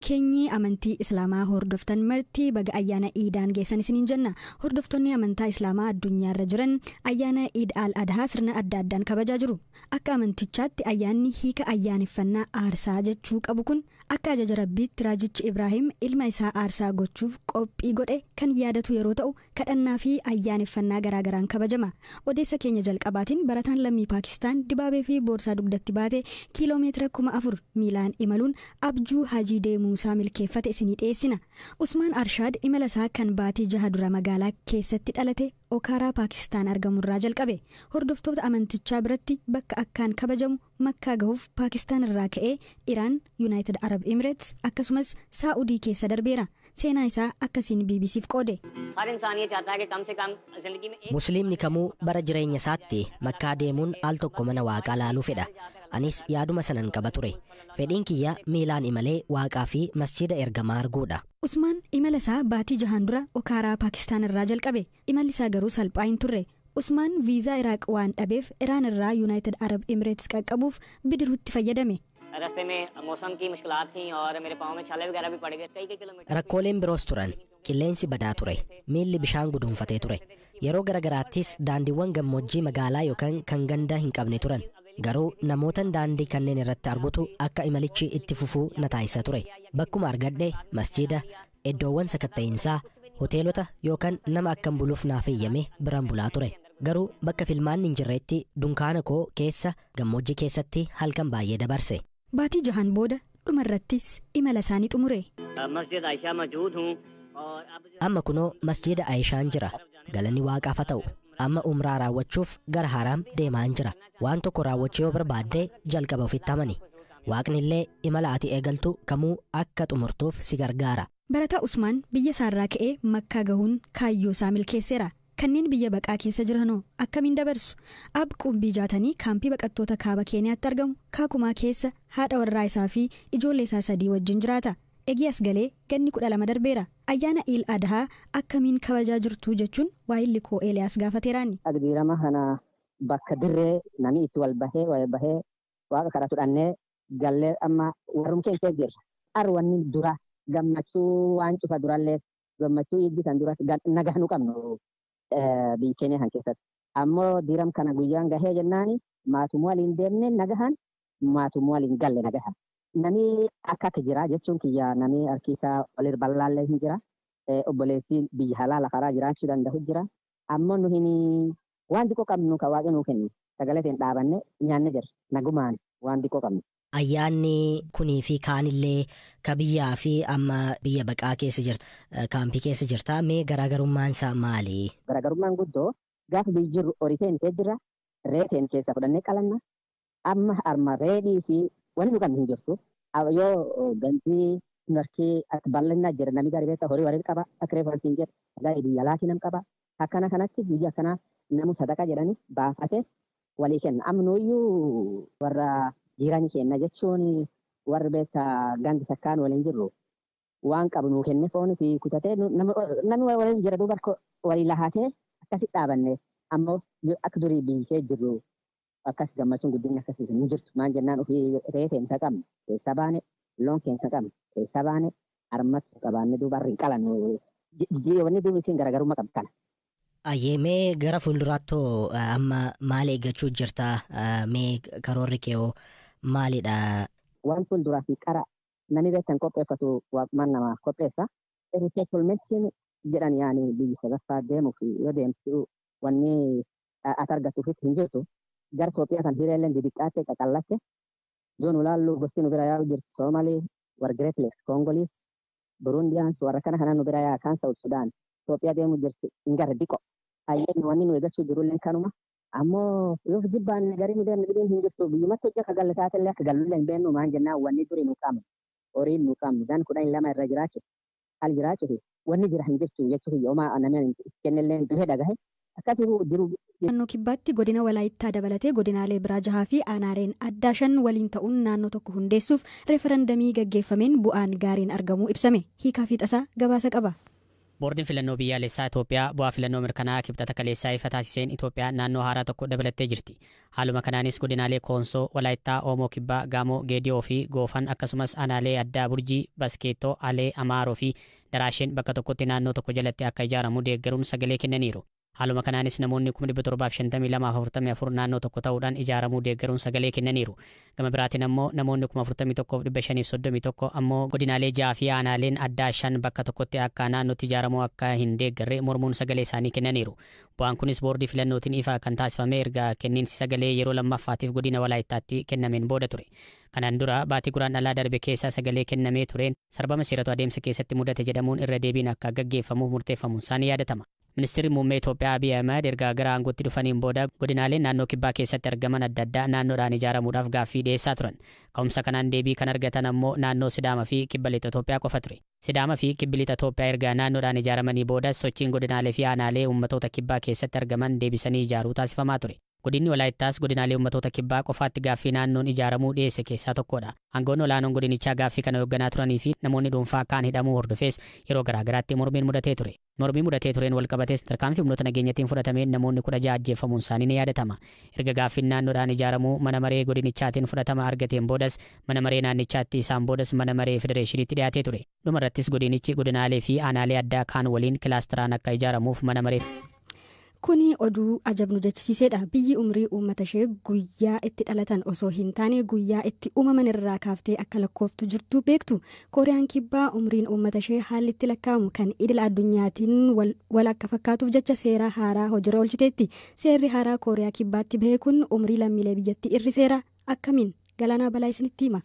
Keenyi amantii Islaamaa hordoftan marti baga ayyaana Iidaan geessan isiniin jenna. Hordoftoonni amantaa Islaamaa addunyaarra jiran ayyaana Iid al Adhaa sirna adda addaan kabajaa jiru. Akka amantichaatti ayyaanni hiika ayyaaneffannaa aarsaa jechuu qabu kun akka ajaja Rabbiitti raajichi Ibraahim ilma isaa aarsaa gochuuf qophii godhe kan yaadatu yeroo ta'u, kadhannaa fi ayyaaneffannaa garaagaraan kabajama. Odeessa keenya jalqabaatiin barataan lammii Paakistaan dibaabee fi boorsaa dugdatti baate kiiloomeetira 4000 miilaan imaluun abjuu hajii deemuusaa milkeeffate isinii dhiyeessina. Usmaan Arshaad imala isaa kan baatii 6 dura magaalaa keessatti dhalate Okaaraa Paakistaan argamurraa jalqabe. Hordoftoota amantichaa biratti bakka akkaan kabajamu Makkaa gahuuf Paakistaan irraa ka'ee Iraan, Yuunaayitid Arab Emireets akkasumas Saa'udii keessa darbeera. Seenaa isaa akkasiin BBCf qoode. Musliimni kamuu bara jireenya isaatti Makkaa deemuun al tokko mana Waaqaa laaluu fedha. Anis yaaduma sanan qaba ture. Fedhiin kiyya miilaan imalee Waaqaa fi masjiida ergamaa arguudha. Usmaan imala isaa baatii 6n dura Okaaraa Paakistaan irraa jalqabe. Imalli isaa garuu salphaa hin turre. Usmaan viizaa Iraaq waan dhabeef Iraan irraa Yuunaayitid Arab Emireets qaqqabuuf bidiruutti fayyadame. Rakkooleen biroos turan. Qilleensi badaa ture. Miilli bishaan guduunfatee ture. Yeroo garagaraattis daandiiwwan gammoojjii magaalaa yookaan kan ganda hin qabne turan. Garuu namootan daandii kanneen irratti argutu akka imalichi itti fufuu na taasisa ture. Bakkuma argadhe masjiida, iddoowwan sakatta'iinsaa, hoteelota yookaan nama akkan buluuf naaf eeyyame biran bulaa ture. Garuu bakka filmaanni hin jirretti dunkaana koo keessa gammoojjii keessatti halkan baay'ee dabarse. Baatii 6n booda dhumarrattis imala isaanii xumure. Amma kunoo masjiida Ayishaan jira. Galanni Waaqaaf haa ta'u. Amma umraa raawwachuuf gara Haraam deemaan jira. Waan tokko raawwachuu yoo barbaadde jalqaba ofitti amani. Waaqni illee imala ati eegaltu kamuu akka xumurtuuf si gargaara. Barataa Usmaan biyya isaarraa ka'ee Makkaa gahuun kaayyoo isaa milkeesseera. Kanneen biyya baqaa keessa jiranoo akkamiin dabarsu? Ab Qumbii Jaatanii kaampii baqattoota kaaba Keeniyaatti argamu Kaakumaa keessa haadha warraa isaa fi ijoollee isaa 3 wajjin jiraata. Egii as galee ganni 12 darbeera. Ayyaana Iil Adhaa akkamiin kabajaa jirtu jechuun waayilli koo Eeliyaas gaafateeraani. Agdiirama kana bakka dirree namni itti wal bahee wal bahee Waaqa kadhatu dhannee gallee amma warrum keenya jirra. Arwanni dura gammachuu waan cufa durallee gammachuu iiddi kan dura nagaa nu qabnu biyya keenya kan keessatti. Ammoo diiram kana guyyaan gahee jennaani maatumuu waliin deemne nagahan maatumuu waliin galle nagahan. Namni akka akka jira jechuun kiyya namni harki isaa walir bal'aallee hin jira. Obboleessi biyya halaala karaa jiraachuu danda'u jira. Ammoo nu hin waan xiqqoo qabnu kan Waaqni nuu kennu sagalee ta'een dhaabanne nyaanne jirra. Nagumaan waan xiqqoo qabnu. Ayyaanni kunii fi kaanillee ka biyyaa fi amma biyya baqaa keessa jirta, kaampii keessa jirta. Mee garaagarummaan isaa maali? Garaagarummaan guddoo gaafa biyyi jirru horii ta'een keessa jirra. Re'ee ta'een keessa fudhannee qalanna. Amma harma re'ee wanni nu qabnu hin jirtu. Yoo gantii narkii akka bal'inaa jira namni gaarii beektaa horii waliin qaba akka reefu wanti hin jedhu gaarii biyya alaatii nam qaba. Akkana kanatti biyya akkanaa namu sadaqa jedhanii baafatee walii kenna. Amma nuyyuu warra jiran kenna jechuun warri beektaa gandi takkaan waliin jirru waan qabu nuu kenne foon fi kutatee namni waliin jira duuba walii lahatee akkasi dhaabanne. Ammoo akka durii biyya jirru akkas gammachuun guddinni akkasii hin jirtu. Maan jennaan ofii re'ee keenya qabnu keessa baane loon keenya qabnu keessa baane harmatti qabaanne duuba harri hin qalannu. Wanni duuba isiin garaagarummaa qabdi kana. Ayyee, mee gara fuulduraattoo amma maal eeggachuu jirta? Mee karoorri kee hoo maalidha? Waan fuulduraa fi qara namni beektan qopheeffatu waaqmaan namaaf qopheessa. Resettlementiin jedhan yaani biyyi sadaffaa deemuuf yoo deemtu wanni ati argattuufitti hin jirtu. Gara Itoophiyaa kan hireelleen didiqqaatte qaqallatte yoo nu laallu gosti nu bira yaa'u jirtu Soomalii, warra Great Lakes, Congolese, Burundians warra kana kana nu bira yaa'a kan South Sudan. Itoophiyaa deemu jirtu hin garre diqo. Ayyee wanni nu eeggachuu jirulleen kanuma. Ammoo yoo jibbaan garii nu deemne dhibiin hin jirtu biyyumatti hojii akka galle taatellee akka gallullee hin beeknu maan jennaan wanni duri nu qabnu horiin nu qabnu gan 12 irra jiraachuu al jiraachuu wanni jira hin jirtu jechuuf yooma namni kennellee duhee dhagahe akkasii jiru. Naannoo Kibbaatti godina Walaayittaa dabalatee godinaalee biraa 6 fi aanaaleen addaa 5 waliin ta'uun naannoo tokko hundeessuuf referandamii gaggeeffameen bu'aan gaariin argamuu ibsame. Hiikaa fi Xasaa gabaasa qaba. Boordiin filannoo biyyaalessaa Itoophiyaa bu'aa filannoo mirkanaa'aa Kibxata kaleessaa ifa taasiseen Itoophiyaa naannoo haaraa tokko dabalattee jirti. Haaluma kanaanis godinaalee Koonsoo, Walaayittaa, Oomoo Kibbaa, Gaamoo, Geediyoo fi Goofan akkasumas aanaalee addaa Burjii, Baskeettoo, Alee, Amaaroo fi Daraasheen bakka tokkotti naannoo tokko jalatti akka ijaaramu deeggaruun sagalee kennaniiru. Haaluma kanaanis namoonni 752,044 naannoo tokko ta'uudhaan ijaaramuu deeggaruun sagalee kennaniiru. Gama biraatiin ammoo namoonni 41,531 ammoo godinaalee 6 fi aanaaleen addaa 5 bakka tokkotti akka naannootti ijaaramuu akka hin deeggarre mormuun sagalee isaanii kennaniiru. Bu'aan kunis boordii filannootiin ifa kan taasifame erga kenniinsi sagalee yeroo lammaffaatiif godina Walaayittaatti kennameen booda ture. Kanaan dura baatii Guraandhalaa darbe keessa sagalee kennamee tureen sarbama seeratu adeemsa keessatti mudate jedhamuun irra deebiin akka gaggeeffamuuf murteeffamuun isaanii yaadatama. Ministeerri muummee Itoophiyaa Abiy Ahmed erga gara aangootti dhufaniin booda godinaaleen naannoo kibbaa keessatti argaman adda addaa naannoodhaan ijaaramuudhaaf gaaffii dhiyeessaa turan. Ka'umsa kanaan deebii kan argatan ammoo naannoo Sidaama fi Kibba Lixa Itoophiyaa qofa ture. Sidaama fi Kibbi Lixa Itoophiyaa erga naannoodhaan ijaaramanii boodas sochiin godinaalee fi aanaalee uummattoota kibbaa keessatti argaman deebisanii ijaaruu taasifamaa ture. Godinni Walaayittaas godinaalee uummattoota kibbaa qofaatti gaaffii naannoon ijaaramuu dhiyeesse keessaa tokkodha. Aangoon olaanoon godinichaa gaaffii kana hoogganaa turanii fi namoonni dhuunfaa kaan hidhamuu hordofees yeroo garaagaraatti mormiin mudatee ture. Mormii mudatee tureen walqabatees tarkaanfii humnoota nageenyatiin fudhatameen namoonni 16 ajjeefamuun isaanii ni yaadatama. Erga gaaffiin naannoodhaan ijaaramuu mana maree godinichaatiin fudhatama argateen boodas mana maree naannichaatti, isaan boodas mana maree federeeshiniitti dhiyaatee ture. Dhumarrattis godinichi godinaalee fi aanaalee addaa kaan waliin kilaasteraan akka ijaaramuuf mana maree. Kuni oduu ajabnu jechisiisedha. Biyyi umrii uummata ishee guyyaa itti dhalatan osoo hin taane guyyaa itti uumaman irraa kaaftee akka lakkooftu jirtu beektu. Kooriyaan Kibbaa umriin uummata ishee haalli itti lakkaa'amu kan idil addunyaatiin wal akka fakkaatuuf jecha seera haaraa hojiirra oolchiteetti. Seerri haaraa Kooriyaa Kibbaatti bahe kun umrii lammiilee biyyattii hir'iseera. Akkamiin? Galaanaa Balaa isinitti hima.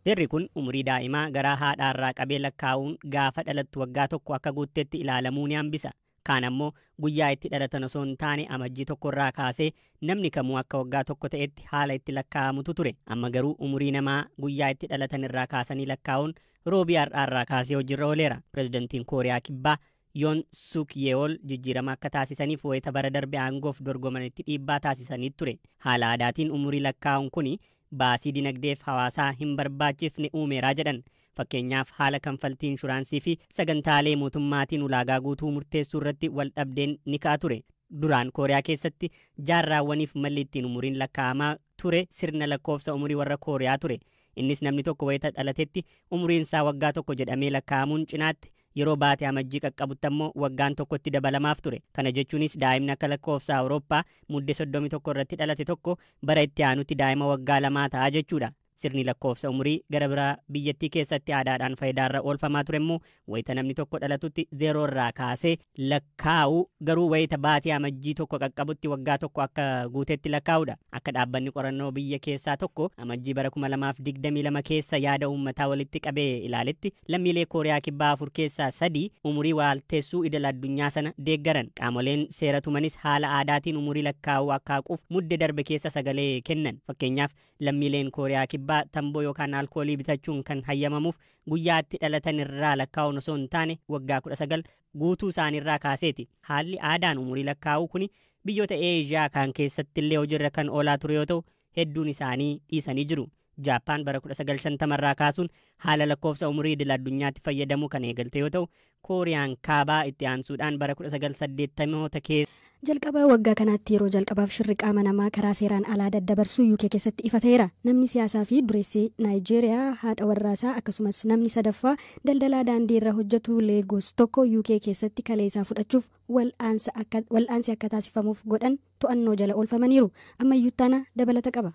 Seerri kun umurii daa'imaa garaa haadhaarraa qabee lakkaa'uun gaafa dhalattu waggaa tokko akka guuttetti ilaalamuu ni hambisa. Kaan ammoo guyyaa itti dhalatan osoo hin taane Amajjii 1rraa kaasee namni kamuu akka waggaa tokko ta'etti haala itti lakkaa'amutu ture. Amma garuu umurii namaa guyyaa itti dhalatan irraa kaasanii lakkaa'uun Roobii har'aarraa kaasee hojiirra ooleera. Pireezidantiin Kooriyaa Kibbaa Yoon Suk Yeol jijjiirama akka taasisaniif wayita bara darbe aangoof dorgomanitti dhiibbaa taasisanii ture. Haala aadaatiin umurii lakkaa'uun kuni baasii dinagdeef hawaasaa hin barbaachifne uumeeraa jedhan. Fakkeenyaaf, haala kanfaltii inshuraansii fi sagantaalee mootummaatiin ulaagaa guutuu murteessuu irratti wal dhabdeen ni ka'a ture. Duraan Kooriyaa keessatti jaarraawwaniif malli ittiin umuriin lakkaa'amaa ture sirna lakkoofsa umurii warra Kooriyaa ture. Innis namni tokko wayita dhalatetti umuriin isaa waggaa tokko jedhamee lakkaa'amuun cinaatti yeroo baate Amajjii qaqqabutti ammoo waggaan tokkotti dabalamaaf ture. Kana jechuunis daa'imni akka lakkoofsa Awurooppaa Mudde 31 irratti dhalate tokko bara itti aanutti daa'ima waggaa 2 ta'a jechuudha. Sirni lakkoofsa umurii gara biraa biyyattii keessatti aadaadhaan faayidaarra oolfamaa ture immoo wayita namni tokko dhalatutti zeeroo irraa kaasee lakkaa'u, garuu wayita baatii Amajjii 1 qaqqabutti waggaa tokko akka guutetti lakkaa'udha. Akka dhaabbanni qorannoo biyya keessaa tokko Amajjii bara 2022 keessa yaada uummataa walitti qabee ilaaletti, lammiilee Kooriyaa Kibbaa afur keessaa sadi umurii waalteessuu idil addunyaa sana deeggaran. Qaamoleen seera tumanis haala aadaatiin umurii lakkaa'uu akka haquuf Mudde darbe keessa sagalee kennan. Fakkeenyaaf, lammiileen Kooriyaa Kibbaa tamboo yookaan alkoolii bitachuun kan hayyamamuuf guyyaatti dhalatan irraa lakkaa'uun osoo hin taane waggaa 19 guutuu isaaniirraa kaaseeti. Haalli aadaan umurii lakkaa'uu kuni biyyoota Eeshiyaa kaan keessatti illee hojiirra kan oolaa ture yoo ta'u, hedduun isaanii dhiisanii jiru. Jaappaan bara 1950 irraa kaasuun haala lakkoofsa umurii idil addunyaatti fayyadamuu kan eegalte yoo ta'u, Kooriyaan Kaabaa itti aansuudhaan bara 1980moota keessa. Jalqaba waggaa kanaatti yeroo jalqabaaf shirri qaama namaa karaa seeraan alaa daddabarsuu UK keessatti ifa ta'eera. Namni siyaasaa fi dureessi Naayijeeriyaa, haadha warraasaa akkasumas namni sadaffaa daldalaa daandii irra hojjetu Leegos tokko UK keessatti kaleessaa fudhachuuf wal'aansi akka taasifamuuf godhan to'annoo jala oolfamaniiru. Ammayyuu taana dabalata qaba.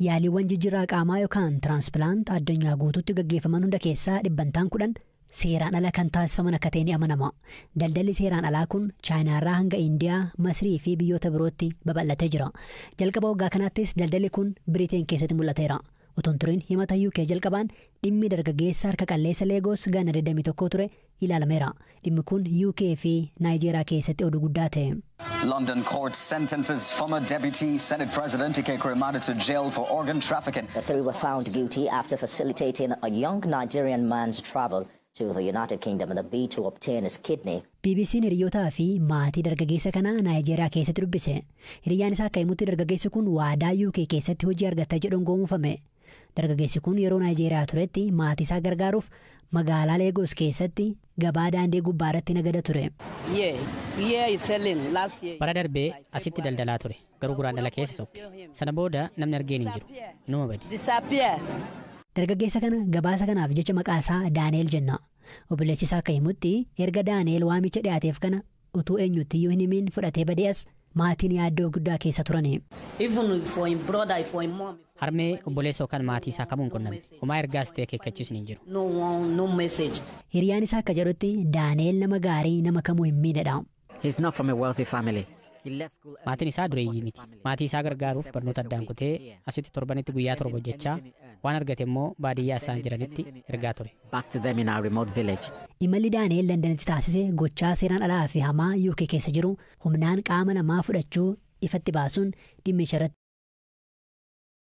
Yaaliiwwan jijjiirraa qaamaa yookaan transplant addunyaa guutuutti gaggeeffaman hunda keessaa 10% seeraan ala kan taasifaman akka ta'e ni amanama. Daldalli seeraan alaa kun Chaayinaarraa hanga Indiyaa, Masrii fi biyyoota birootti babal'atee jira. Jalqaba waggaa kanaattis daldalli kun Biriteen keessatti mul'ateera. Utuun turiin himata UK jalqabaan dhimmi dargaggeessa harka qalleessa Leegoos ganna 21 ture ilaalameera. Dhimmi kun UK fi Naayijeeriyaa keessatti oduu guddaa ta'e. London court sentences former Deputy Senate President Ike Ekweremadu to jail for organ trafficking. The three were found guilty after facilitating a young Nigerian man's travel to the United Kingdom in a bid to obtain his kidney. BBC'n hiriyootaa fi maatii dargaggeessa kanaa Naayijeeriyaa keessatti dubbise. Hiriyyaan isaa akka himutti dargaggeessi kun waadaa UK keessatti hojii argata jedhuun gowwoomfame. Dargaggeessi kun yeroo Naayijeeriyaa turetti maatii isaa gargaaruuf magaalaa Leegoos keessatti gabaa daandii gubbaa irratti nagada ture. Bara darbee asitti daldalaa ture. Garuu Guraandhala keessa sokke. Sana booda namni argeen hin jiru. Inuma bade. Dargaggeessa kana gabaasa kanaaf jecha maqaa isaa Daaneel jenna. Obboleessi isaa akka himutti, erga Daaneel waamicha dhiyaateef kana utuu eenyutti iyyuu hin himiin fudhatee badee as maatiin yaaddoo guddaa keessa turani. Harmee, obboleessa yookaan maatii isaa kamuu hin qunnamne. Homaa ergaas ta'e akeekkachiisni hin jiru. Hiriyaan isaa akka jedhutti, Daaneel nama gaarii nama kamuu hin miinedha. He's not from a wealthy family. He left school early. Maatiin isaa dureeyyii miti. Maatii isaa gargaaruuf barnoota addaan kutee asitti torbanitti guyyaa 7 hojjechaa, waan argate immoo baadiyyaa isaan jiranitti ergaa ture. Back to them in our remote village. Imalli Daaneel Londanitti taasise gochaa seeraan alaa fi hamaa UK keessa jiru humnaan qaama namaa fudhachuu ifatti baasuun dhimmicha irratti